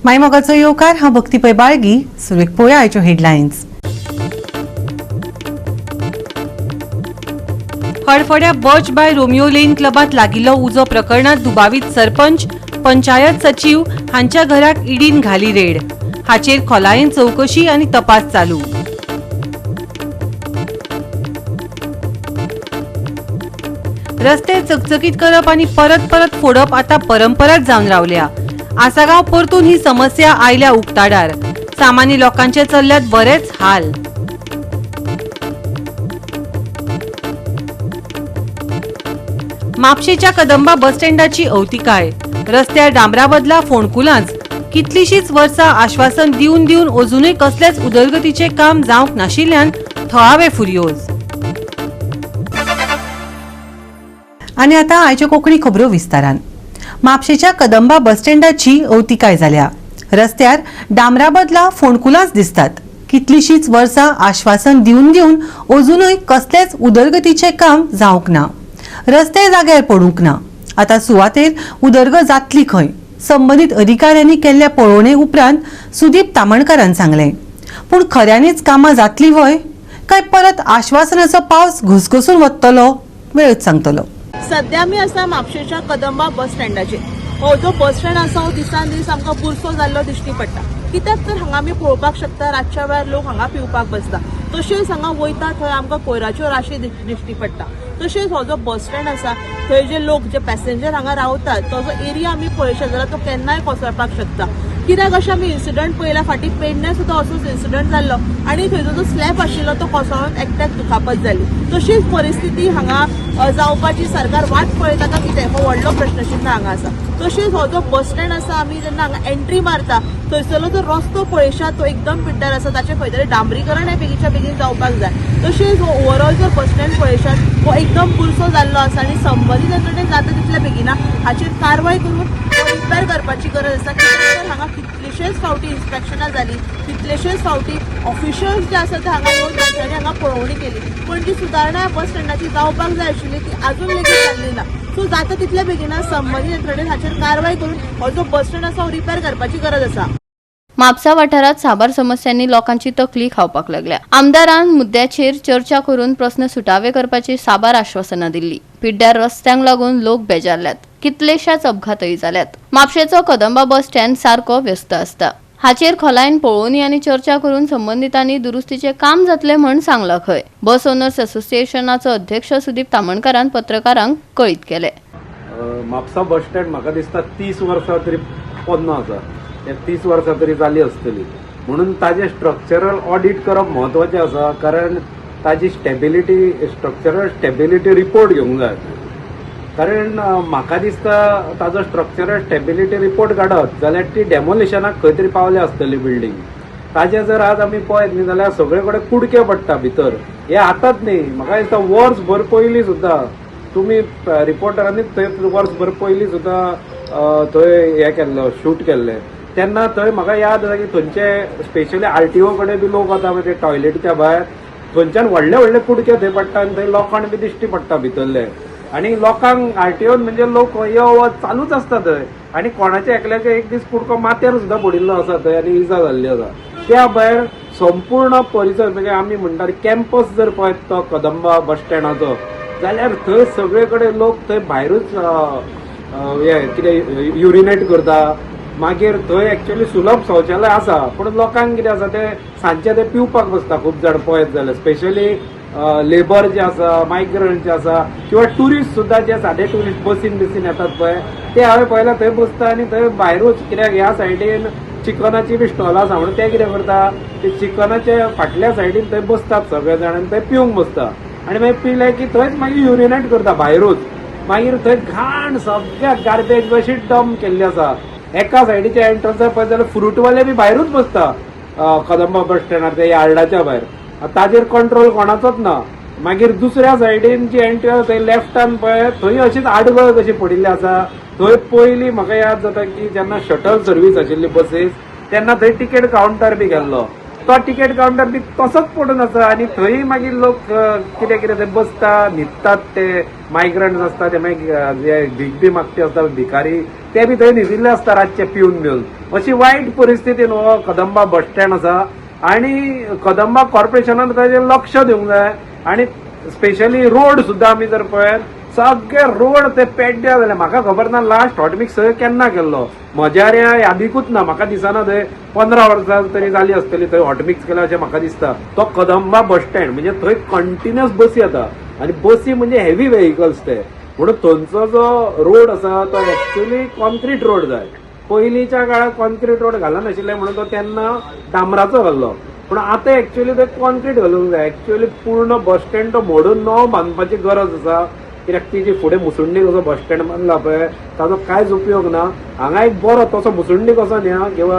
मायमोगाचो येवकार. हांव भक्ती पै बाळगी. सुरवेक पळोवया आयच्यो headlines. हडफड्या Birch by Romeo Lane क्लबात लागिल्लो उजो प्रकरणात दुबावीत सरपंच, पंचायत सचीव हांच्या घराक ईडीन घाली रेड. हाचेर खोलायेन चवकशी आनी तपास चालू. रस्ते चकचकीत करप आनी परत परत फोडप आता परंपराच जावन रावल्या. आसागांव परतून ही समस्या आयल्या उक्ताडार. सामान्य लोकांचे चल्ल्यात बरेच हाल. म्हापशेच्या कदंबा बस स्टँडाची अवतिकाय. रस्त्यार डांबरा बदला फोंडकुलांच. कितलीशीच वर्सां आश्वासन दिवन दिवन अजुनूय कसलेच उदरगतीचे काम जावंक नाशिल्ल्यान थळावे फुर्योज. आनी आतां आयच्यो कोंकणी खबरो विस्तारान. म्हापशेच्या कदंबा बस स्टँडाची अवतिकाय जाल्या. रस्त्यार डांबरा बदला फोंडकुलांच दिसतात. कितलीशीच वर्सां आश्वासन दिवन दिवन अजुनूय कसलेच उदरगतीचें काम जावंक ना. रस्ते जाग्यार पडूंक ना. आतां सुवातेर उदरगत जातली खंय? संबंदीत अधिकाऱ्यांनी केल्ल्या पळोवणे उपरांत सुदीप तामणकारान सांगलें. पूण खऱ्यांनीच कामां जातली व्हय, काय परत आश्वासनाचो पावस घुसघुसून वतलो, वेळच सांगतलो. सध्या आमी आसा म्हापशेच्या कदंबा बस स्टँडाचेर. हो जो बस स्टँड आसा हो दिसान दीस आमकां बुरसो जाल्लो दिश्टी पडटा. कित्याक तर हांगा आमी पळोवपाक शकता, रातच्या वेळार लोक हांगा पिवपाक बसता. तशेंच हांगा वयता थंय आमकां कोयराच्यो राशी दिश्टी पडटा. तशेंच हो जो बस स्टँड आसा थंय जे लोक, जे पॅसेंजर हांगा रावतात, तो जो एरिया आमी पळयशात जाल्यार तो केन्नाय कोसळपाक शकता. कित्याक अशें आमी इन्सिडंट पळयला, फाटीं पेडण्या सुद्दां असोच इन्सिडंट जाल्लो आनी थंयचो जो स्लॅब आशिल्लो तो कोसळून एकट्याक दुखापत जाली. तशीच परिस्थिती हांगा जावपाची सरकार वाट पळयता काय कितें, हो व्हडलो प्रश्नचिन्ह हांगा आसा. तशेंच हो जो बस स्टँड आसा, आमी जेन्ना हांगा एंट्री मारता थंयसरलो जो रस्तो पळयशात तो एकदम पिड्ड्यार आसा. ताचें खंय तरी डांबरीकरण हें बेगीच्या बेगीन जावपाक जाय. तशेंच हो ओवरऑल जर बस स्टँड पळयशात हो एकदम बुरसो जाल्लो आसा आनी संबंदीत यंत्रणेन जाता तितल्या बेगिना हाचेर कारवाय करून रिपेर करपाची गरज आसा. कित्याक तर हांगा कितलेशेच फावटी इन्स्पेक्शनां जाली, कितलेशेच फावटी ऑफिशियल्स जे आसा ते हांगा येवन तांच्यांनी हांगा पळोवणी केली, पण जी सुदारणा बस स्टँडाची जावपाक जाय आशिल्ली ती अजून लेगीत जाल्ली ना. सो जाता तितल्या बेगिना संबंदीत यंत्रणेन हाचेर कारवाय करून हो जो बस स्टँड आसा हो रिपेर करपाची गरज आसा. म्हापसा वाठारात साबार समस्यांनी लोकांची तकली खावपाक लागल्या. आमदारान मुद्द्याचेर चर्चा करून प्रस्न सुटावे करपाची साबार आश्वासनां दिल्ली. पिड्ड्यार रस्त्यांक लागून लोक बेजारल्यात. कितलेशाच अपघातय जाल्यात. म्हापशेचो कदंबा बस स्टँड सारको व्यस्त आसता. हाचेर खोलायेन पळोवणी आनी चर्चा करून संबंदितांनी दुरुस्तीचें काम जातलें म्हण सांगलां खंय. बस ओनर्स असोसिएशनाचो अध्यक्ष सुदीप तामणकारान पत्रकारांक कळीत केलें. म्हापसा बस स्टँड म्हाका दिसता 30 वर्सां तरी पोन्नो आसा. ते 30 वर्सां तरी जाली आसतली. म्हणून ताजें स्ट्रक्चरल ऑडीट करप म्हत्वाचें आसा, कारण ताजी स्टेबिलिटी, स्ट्रक्चरल स्टेबिलिटी रिपोर्ट घेवंक जाय. कारण म्हाका दिसता ताजो स्ट्रक्चरल स्टेबिलिटी रिपोर्ट काडत जाल्यार ती डेमोलिशनाक खंय तरी पावल्या आसतली बिल्डींग. ताजे जर आज आमी पळयत न्ही जाल्यार सगळे कडेन कुडके पडटा भितर. हे आतांच न्ही, म्हाका दिसता वर्सभर पयलीं सुद्दां तुमी रिपोर्टरांनी थंय वर्सभर पयलीं सुद्दां थंय हें केल्लो, शूट केल्लें. तेन्ना थंय म्हाका याद आसा की थंयचे स्पेशली आरटीओ कडेन बी लोक वता पळय ते टॉयलेटीच्या भायर, थंयच्यान व्हडले व्हडले कुडके थंय पडटा आनी थंय लोखण बी दिश्टी पडटा भितरले. आनी लोकांक आरटीओन म्हणजे लोक यो वच चालूच आसता थंय आनी कोणाच्या एकल्याचे एक दीस कुडको माथ्यार सुद्दां पडिल्लो आसा थंय आनी इजा जाल्ली आसा. त्या भायर संपूर्ण परिसर, म्हणजे आमी म्हणटात कॅम्पस जर पळयत तो कदंबा बस स्टँडाचो जाल्यार थंय सगळे कडेन लोक थंय भायरूच अ, अ, हे कितें युरिनेट करता. मागीर थंय एक्चुअली सुलभ शौचालय आसा, पूण लोकांक कितें आसा, ते सांजचे ते पिवपाक बसता खूब जाण पळयत जाल्यार. स्पेशली लेबर जे आसा, मायग्रंट जे आसा किंवा टुरिस्ट सुद्दां, जे सादे टुरिस्ट बसीन बिसीन येतात पळय, ते हांवें पळयला थंय बसता आनी थंय भायरूच, कित्याक ह्या सायडीन चिकनाची बी स्टॉल आसा म्हणून ते कितें करता, ते चिकनाच्या फाटल्या सायडीन थंय बसतात सगळे जाण आनी थंय पिवंक बसता आनी मागीर पिले की थंयच मागीर युरिनेट करता भायरूच. मागीर थंय घाण, सगळ्याक गार्बेज अशी डंप केल्ली आसा. एका सायडीच्या एंट्रन्सार पळयत जाल्यार फ्रुटवाले बी भायरूच बसता कदंबा बस स्टँडार ते यार्डाच्या भायर. ताजेर कंट्रोल कोणाचोच ना. मागीर दुसऱ्या सायडीन जी एंट्री आसा थंय लेफ्टान पळय, थंय अशीच आडगळ कशी पडिल्ली आसा. थंय पयलीं म्हाका याद जाता की जेन्ना शटल सर्वीस आशिल्ली बसीस, तेन्ना थंय तिकेट कावंटर बी केल्लो. तो तिकेट कावंटर बी तसोच पडून आसा आनी थंय मागीर लोक कितें कितें ते बसता, न्हिदतात, ते मायग्रंट्स आसता ते मागीर जे भीक बी मागपी आसता भिकारी ते बी थंय न्हिदिल्ले आसता रातचे पिवन बिवन. अशी वायट परिस्थितीन हो कदंबा बस स्टँड आसा आनी कदंबा कॉर्पोरेशनान ताजेर लक्ष दिवंक जाय. आनी स्पेशली रोड सुद्दां आमी जर पळयत सगळे रोड ते पेड्ड्या जाले. म्हाका खबर ना लास्ट हॉटमिक्स केन्ना केल्लो, म्हज्या यादीकूच ना, म्हाका दिसना थंय 15 वर्सां तरी जाली आसतली थंय हॉटमिक्स केला अशें म्हाका दिसता. तो कदंबा बस स्टँड म्हणजे थंय कंटिन्युअस बसी येता आनी बसी म्हणजे हेवी व्हेकल्स ते, म्हणून थंयचो जो रोड आसा तो एक्च्युअली कॉन्क्रीट रोड जाय. पयलींच्या काळार कॉन्क्रीट रोड घालनाशिल्ले म्हणून तो तेन्ना डांबराचो घाल्लो, पूण आतां एक्च्युअली थंय कॉन्क्रीट घालूंक जाय. एक्च्युअली पूर्ण बस स्टँड तो मोडून नवो बांदपाची गरज आसा, कित्याक ती जी फुडें मुसुंडी कसो बस स्टँड बांदला पळय ताजो कांयच उपयोग ना. हांगा एक बरो तसो मुसुंडी कसो न्ही किंवा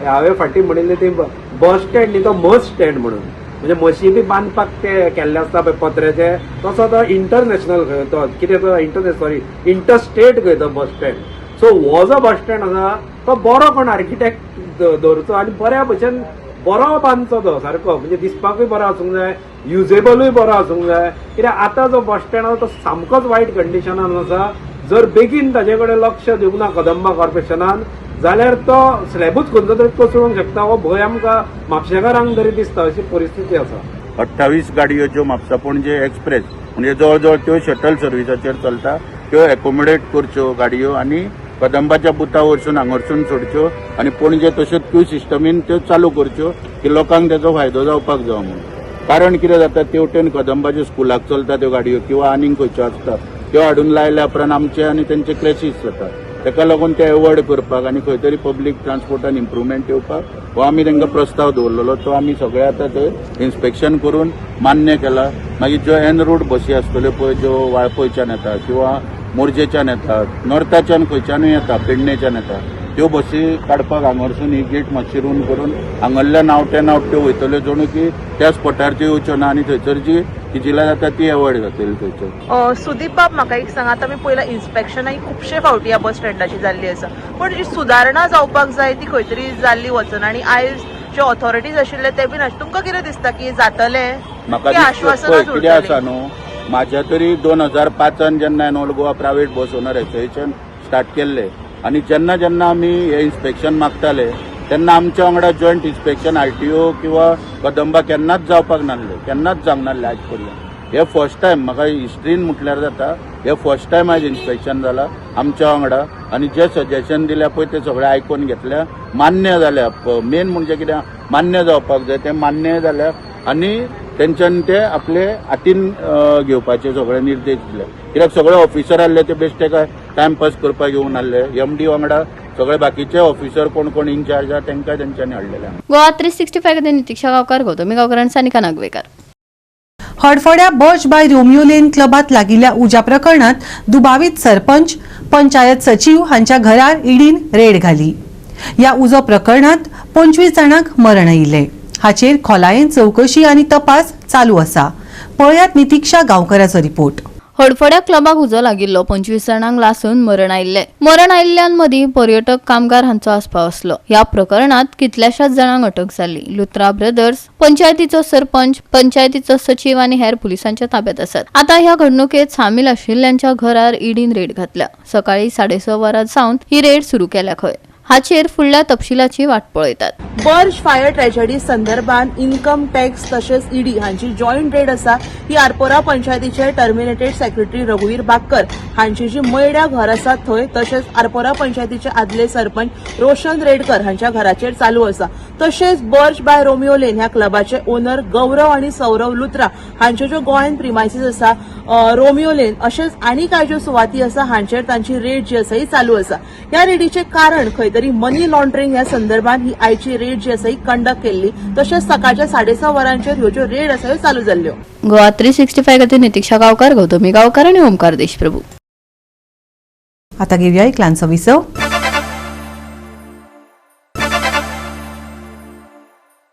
हांवें फाटीं म्हणिल्लें ती बस स्टँड न्ही तो मस स्टँड म्हणून, म्हणजे म्हशी बी बांदपाक ते केल्ले आसता पळय पत्र्याचे, तसो तो इंटरनॅशनल खंय तो कितें तो इंटरनॅशनल सॉरी इंटरस्टेट खंय तो बस स्टँड. सो हो जो बस स्टँड आसा तो बरो कोण आर्किटेक्ट दवरचो आनी बऱ्या भशेन बरो बांदचो तो सारको, म्हणजे दिसपाकूय बरो आसूंक जाय, युजेबलूय बरो आसूंक जाय. कित्याक आतां जो बस स्टँड आसा तो सामकोच वायट कंडिशनान आसा. जर बेगीन ताजे कडेन लक्ष दिवंक ना कदंबा कॉर्पोरेशनान जाल्यार तो स्लॅबूच खंयचो तरी कोसळूंक शकता, हो भंय आमकां म्हापशेकारांक तरी दिसता, अशी परिस्थिती आसा. 28 गाडयो ज्यो म्हापसा पणजे एक्सप्रेस म्हणजे जवळ जवळ त्यो शटल सर्विसाचेर चलता त्यो एकोमोडेट करच्यो गाडयो आनी कदंबाच्या बुथा वरसून हांगरसून सोडच्यो आनी पणजे तश्योच क्यू सिस्टमीन त्यो चालू करच्यो की लोकांक तेजो फायदो जावपाक जाय म्हणून. कारण कितें जाता तेवटेन कदंबाच्या स्कुलाक चलता त्यो गाडयो किंवा आनीक खंयच्यो आसता त्यो हाडून लायल्या उपरांत आमचे आनी तेंचे क्लॅशीस जाता. तेका लागून ते एवॉयड करपाक आनी खंय तरी पब्लीक ट्रान्सपोर्टान इम्प्रुवमेंट येवपाक हो आमी तांकां प्रस्ताव दवरलेलो, तो आमी सगळे आतां थंय इन्स्पेक्शन करून मान्य केला. मागीर ज्यो एन रूट बसी आसतल्यो पळय ज्यो वाळपयच्यान येता किंवा मोरजेच्यान येता, नॉर्थाच्यान खंयच्यानूय येता, पेडणेच्यान येता, त्यो बसी काडपाक हांगरसून ही गेट मातशी रून करून हांगरल्यान आवट एंड आवट त्यो वयतल्यो, जणू की त्या स्पॉटार त्यो येवच्यो ना आनी थंयसर जी किजिलां जाता ती एवॉयड जातली थंयसर. सुदीप बाब, म्हाका एक सांगा, आतां आमी पयला इन्स्पेक्शनाय खुबशे फावटी ह्या बस स्टँडाची जाल्ली आसा, पूण जी सुदारणा जावपाक जाय ती खंय तरी जाल्ली वचना आनी आयज जे ऑथॉरिटीज आशिल्ले ते बी नाशिल्ले. तुमकां कितें दिसता की जातलें म्हाका की दिसता आश्वासनाच पळय कितें आसा उरतलीं? न्हू, म्हाज्या तरी 2005 जेन्ना हांवें all Goa private bus owner association start केल्लें आनी जेन्ना जेन्ना आमी हें इन्स्पेक्शन मागताले तेन्ना आमच्या वांगडा जॉयंट इन्स्पेक्शन आरटीओ किंवा कदंबा केन्नाच जावपाक नासलें, केन्नाच जावंक नासलें आयज पर्यंत. हे फर्स्ट टायम म्हाका हिस्ट्रीन म्हटल्यार जाता, हे फर्स्ट टायम आयज इन्स्पेक्शन जाला आमच्या वांगडा आनी जे सजेशन दिल्या पळय ते सगळे आयकून घेतल्या, मान्य जाल्या. मेन म्हणजे कितें मान्य जावपाक जाय ते मान्य जाल्या आनी तेंच्यान ते आपले हातीन घेवपाचे सगळे निर्देश दिले. कित्याक सगळे ऑफिसर आहले ते बेश्टे काय टायमपास करपाक येवन आहले, एमडी वांगडा सगळे बाकीचे ऑफिसर कोण कोण इन्चार्ज आहा तेंकां तेंच्यांनी हाडलेले. गोवा 365 खातीर नितीक्षा गांवकार, गौतमी गांवकर आनी Sanika Nagwekar. हडफड्या Birch by Romeo Lane क्लबात लागिल्ल्या उज्या प्रकरणात दुबावीत सरपंच, पंचायत सचीव हांच्या घरार ईडीन रेड घाली. ह्या उजो प्रकरणात 25 जाणांक मरण आयिल्लें. हाचेर खोलायेन चवकशी आनी तपास चालू आसा. पळयात नितीक्षा गांवकराचो रिपोर्ट. हडफड्या क्लबाक उजो लागिल्लो. 25 जाणांक लासून मरण आयिल्लें. मरण आयिल्ल्यांमदीं पर्यटक कामगार हांचो आस्पाव आसलो. ह्या प्रकरणांत कितल्याशाच जाणांक अटक जाल्ली. लुत्रा ब्रदर्स, पंचायतीचो सरपंच, पंचायतीचो सचीव आनी हेर पुलिसांच्या ताब्यात आसात. आतां ह्या घडणुकेत सामील आशिल्ल्यांच्या घरार ईडीन रेड घातल्या. सकाळी 6:30 वरां सावन ही रेड सुरू केल्या खंय. हाचेर फुडल्या तपशिलाची वाट पळयतात. बर्ज फायर ट्रेजेडी संदर्भात इन्कम टॅक्स तशेंच ईडी हांची जॉयंट रेड आसा ही आरपोरा पंचायतीचे टर्मिनेटेड सेक्रेटरी रघुवीर बाक्कर हांची जी मयड्या घर आसा थंय, तशेंच आरपोरा पंचायतीचे आदले सरपंच रोशन रेडकर हांच्या घराचेर चालू आसा. तशेंच बर्ज बाय रोमियो लेन ह्या क्लबाचे ओनर गौरव आनी सौरव लुत्रा हांच्यो ज्यो गोंयांत प्रिमायसीस आसा रोमियो लेन अशेंच आनी कांय ज्यो सुवाती आसा हांचेर तांची रेड जी आसा ही चालू आसा. ह्या रेडीचें कारण खंय तरी मनी लॉन्ड्रिंग ह्या संदर्भात ही आयची रेड जी आसा ही कंडक्ट केल्ली. तशेंच सकाळच्या 6:30 वरांचेर ह्यो ज्यो रेड आसा ह्यो चालू जाल्ल्यो. गोवा 365 खातीर नितीक्षा गांवकार, गौतमी गांवकार आनी ओमकार देशप्रभू. आता घेऊया एक ल्हानसो विसव.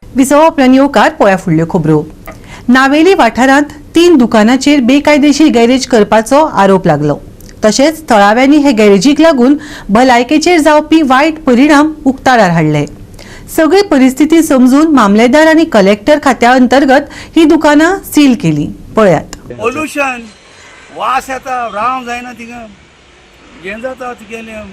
विसवा उपरांत येवकार. पळया फुडल्यो खबरो. नावेली वाठारांत 3 दुकानाचेर बेकायदेशीर गॅरेज करपाचो आरोप लागलो. तशेंच थळाव्यांनी हे गॅरेजीक लागून भलायकेचेर जावपी वायट परिणाम उक्ताडार हाडले. सगळी परिस्थिती समजून मामलेदार आनी कलेक्टर खात्या अंतर्गत ही दुकानां सील केली. पळयात. पोल्युशन वास येता, रावंक जायना थिंगा, हें जाता तुगेलें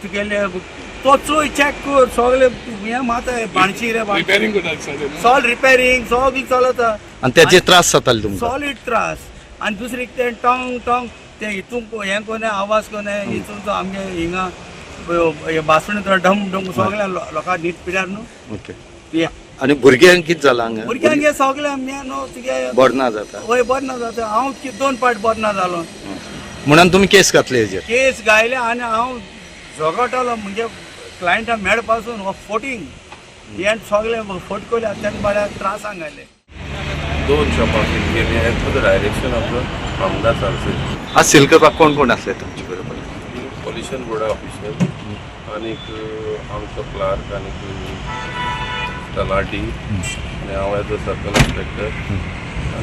तुगेलें तो चोय चॅक कर सगळे हें माता बाणशी रे रिपेरिंग करता, सॉल रिपेरींग सगळें चलता. आनी त्याचे त्रास जाताले तुमकां? सॉलीड त्रास. आनी दुसरी तें टोंग टोंग तें हितून हें कोन्या आवाज कोन्या हितून तो आमगे हिंगा बासण डम डम सगळ्या लोकांक न्हीद पिड्यार न्हू. ओके, आनी भुरग्यांक कितें जालां हांगा? भुरग्यांक हें सगळें आमगे न्हू तुगे बरें ना जाता? वय, बरें ना जाता. हांव दोन पाट बरें ना जालो. म्हणून तुमी केस घातली हेजेर? केस गायले आनी हांव झगडटालो म्हणजे क्लायंटा मेळ पासून हो फोटींग हें सगळें फोट कोले तेन्ना बऱ्या त्रासांक आयले. दोन शॉपां सील केली as per the direction of the आमदार सारसे. आज सील करपाक कोण कोण आसले तुमचे बरोबर? पॉल्युशन बोर्डा ऑफिशल आनीक आमचो क्लार्क आनीक तलाटी आनी हांव एज अ सर्कल इन्स्पेक्टर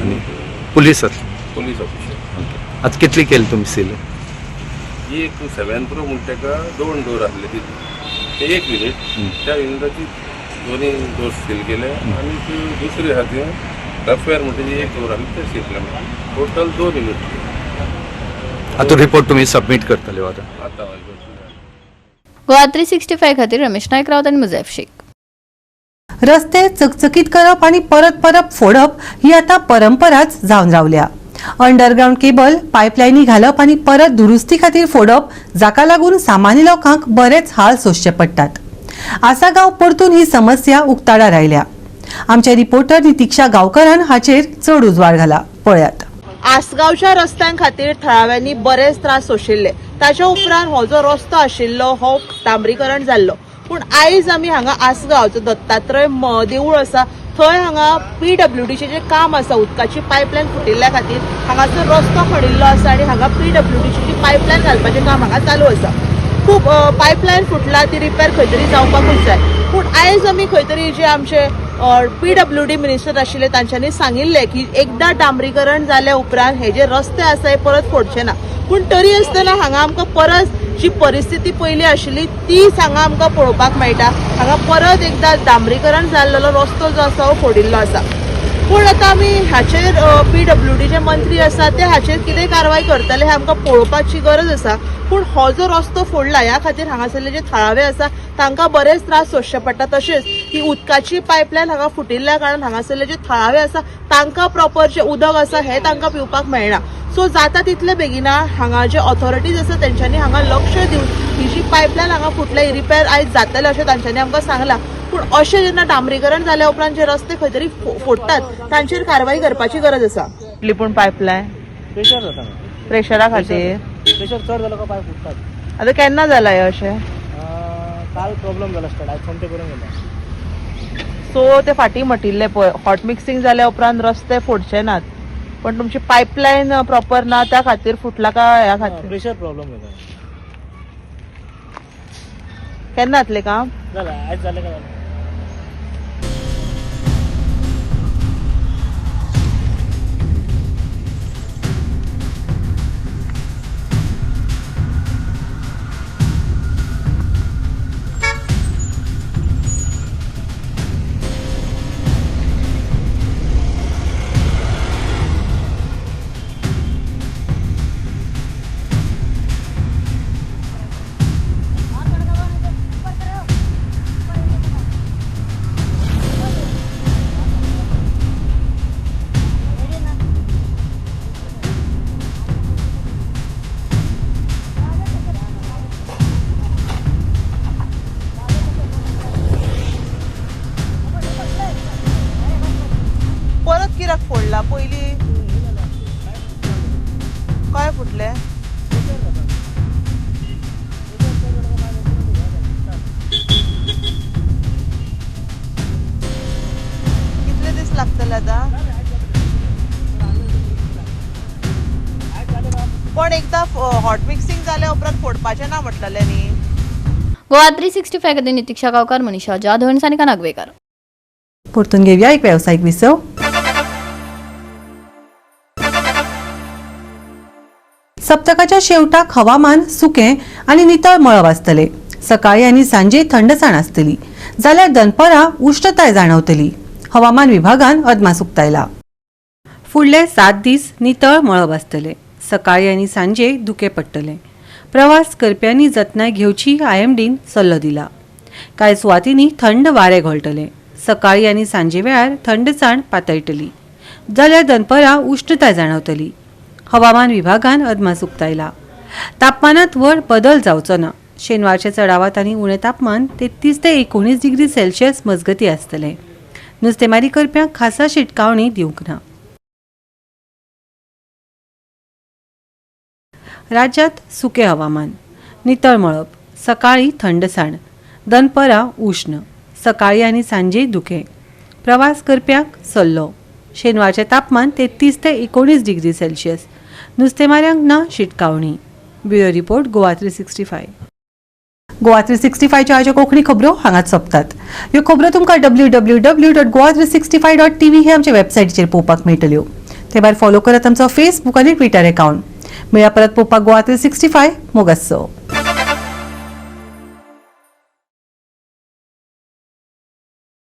आनीक पुलीस आसले? Police official. आज कितली केली तुमी सील? एक सेवन प्रो म्हणटा तेका दोन डोर आसले, ते एक युनीट, त्या युनिटाची दोनी डोर सील केले आनी दुसरी आहा ती रफेर म्हणटा ती एक डोर आसली ते सील केले. टोटल दोन युनीट. आतां रिपोर्ट तुमी सबमीट करतले आतां? आतां. गोवा 365 खातीर रमेश नायक रावत आनी मुजैफ शेख. रस्ते चकचकीत करप आनी परत परत फोडप ही आतां परंपराच जावन रावल्या. अंडरग्रावंड केबल पायपलायनी घालप आनी परत दुरुस्ती खातीर फोडप, जाका लागून सामान्य लोकांक बरेच हाल सोंसचे पडटात. आसागांव परतून ही समस्या उक्ताडार आयल्या. आमचे रिपोर्टर नितिक्षा गांवकरान हाचेर चड उजवाड घाला. पळयात. आसगांवच्या रस्त्यां खातीर थळाव्यांनी बरेच त्रास सोंशिल्ले. ताच्या उपरांत हो जो रस्तो आशिल्लो हो डांबरीकरण जाल्लो. पूण आयज आमी हांगा आसगांव जो दत्तात्रय देवूळ आसा थंय हांगा पीडब्ल्यूडीचें जें काम आसा उदकाची पायपलायन फुटिल्ल्या खातीर हांगासर रस्तो खणिल्लो आसा आनी हांगा पीडब्ल्यूडीची जी पायपलायन घालपाचें काम हांगा चालू आसा. खूब पायपलायन फुटला ती रिपेर खंय तरी जावपाकूच जाय. पूण आयज आमी खंय तरी जे आमचे पीडब्ल्यूडी मिनिस्टर आशिल्ले तांच्यांनी सांगिल्लें की एकदां डांबरीकरण जाल्या उपरांत हे जे रस्ते आसा हे परत फोडचे ना. पूण तरी आसतना हांगा आमकां परत जी परिस्थिती पयली आशिल्ली तीच हांगा आमकां पळोवपाक मेळटा. हांगा परत एकदां डांबरीकरण जाल्लो रस्तो जो आसा हो फोडिल्लो आसा. पूण आतां आमी हाचेर पीडब्ल्यूडीचे मंत्री आसा ते हाचेर कितें कारवाय करतले हें आमकां पळोवपाची गरज आसा. पूण हो जो रस्तो फोडला ह्या खातीर हांगासरले जे थळावे आसा तांकां बरेच त्रास सोंसचे पडटा. तशेंच ही उदकाची पायपलायन हांगा फुटिल्ल्या कारणान हांगासरले जे थळावे आसा तांकां प्रॉपर जे उदक आसा हें तांकां पिवपाक मेळना. सो जाता तितले बेगिना हांगा जे ऑथॉरिटीज आसा तेंच्यांनी हांगा लक्ष दिवन ही जी पायपलायन हांगा फुटल्या ही रिपेर आयज जातले अशें तांच्यांनी आमकां सांगलां. पूण अशें जेन्ना डांबरीकरण जाल्या उपरांत जे रस्ते खंय तरी फोडटात तांचेर कारवाय करपाची गरज आसा. पूण पायपलायन प्रेशर जाता, प्रेशरा खातीर प्रेशर चड जालो काय पाय फुटतात. आतां केन्ना जाला हें अशें? काल प्रॉब्लेम जाला स्टार्ट, आयज सोमतें करून गेला. सो ते फाटीं म्हटिल्लें पळय हॉट मिक्सिंग जाल्या उपरांत रस्ते फोडचे नात, पण तुमची पायपलायन प्रॉपर ना त्या खातीर फुटला काय ह्या खातीर? प्रेशर प्रॉब्लेम जाता. केन्ना जातलें काम? जालें, आयज जालें काय जालें. परत कित्याक फोडला? पयलीं काय फुटलें? कितले दीस लागतले आतां? पण एकदां हॉट मिक्सिंग जाल्या उपरांत फोडपाचें ना म्हटलेलें न्ही. गोवा 365 खातीर नितिक्षा गांवकार, मनीषा जाधव आनी सानिका नागवेकर. परतून घेवया एक वेवसायीक विसव. सप्तकाच्या शेवटाक हवामान सुकें आनी नितळ मळब आसतलें. सकाळी आनी सांजे थंडसाण आसतली, जाल्यार दनपरां उश्णताय जाणवतली. हवामान विभागान अदमास उक्तायला. फुडले 7 दीस नितळ मळब आसतले. सकाळी आनी सांजे धुकें पडटलें. प्रवास करप्यांनी जतनाय घेवची, आयएमडीन सल्लो दिला. कांय सुवातींनी थंड वारें घोळटलें. सकाळी आनी सांजे वेळार थंडसाण पातळटली, जाल्यार दनपरां उश्णताय जाणवतली. हवामान विभागान अदमास उक्तायला. तापमानात व्हड बदल जावचो ना. शेनवारचें चडावत आनी उणें तापमान 33 ते 19 डिग्री सेल्सियस मजगती आसतलें. नुस्तेमारी करप्यांक खासा शिटकावणी दिवंक ना. राज्यात सुकें हवामान, नितळ मळब, सकाळी थंडसाण, दनपरां उश्ण, सकाळी आनी सांजे धुकें. प्रवास करप्यांक सल्लो. शेनवारचें तापमान 33 ते 19 डिग्री सेल्सियस. नुस्तेमाऱ्यांक ना शिटकावणी. Bureau report, Goa 365. Goa 365च्या आयच्या कोंकणी खबरो हांगाच सोंपतात. ह्यो खबरो तुमकां www.goa365.tv हे आमच्या वेबसायटीचेर पळोवपाक मेळटल्यो. ते भायर फॉलो करात आमचो फेसबूक आनी ट्विटर अकाउंट. मेळया परत पळोवपाक गोवा 365. मोगासो.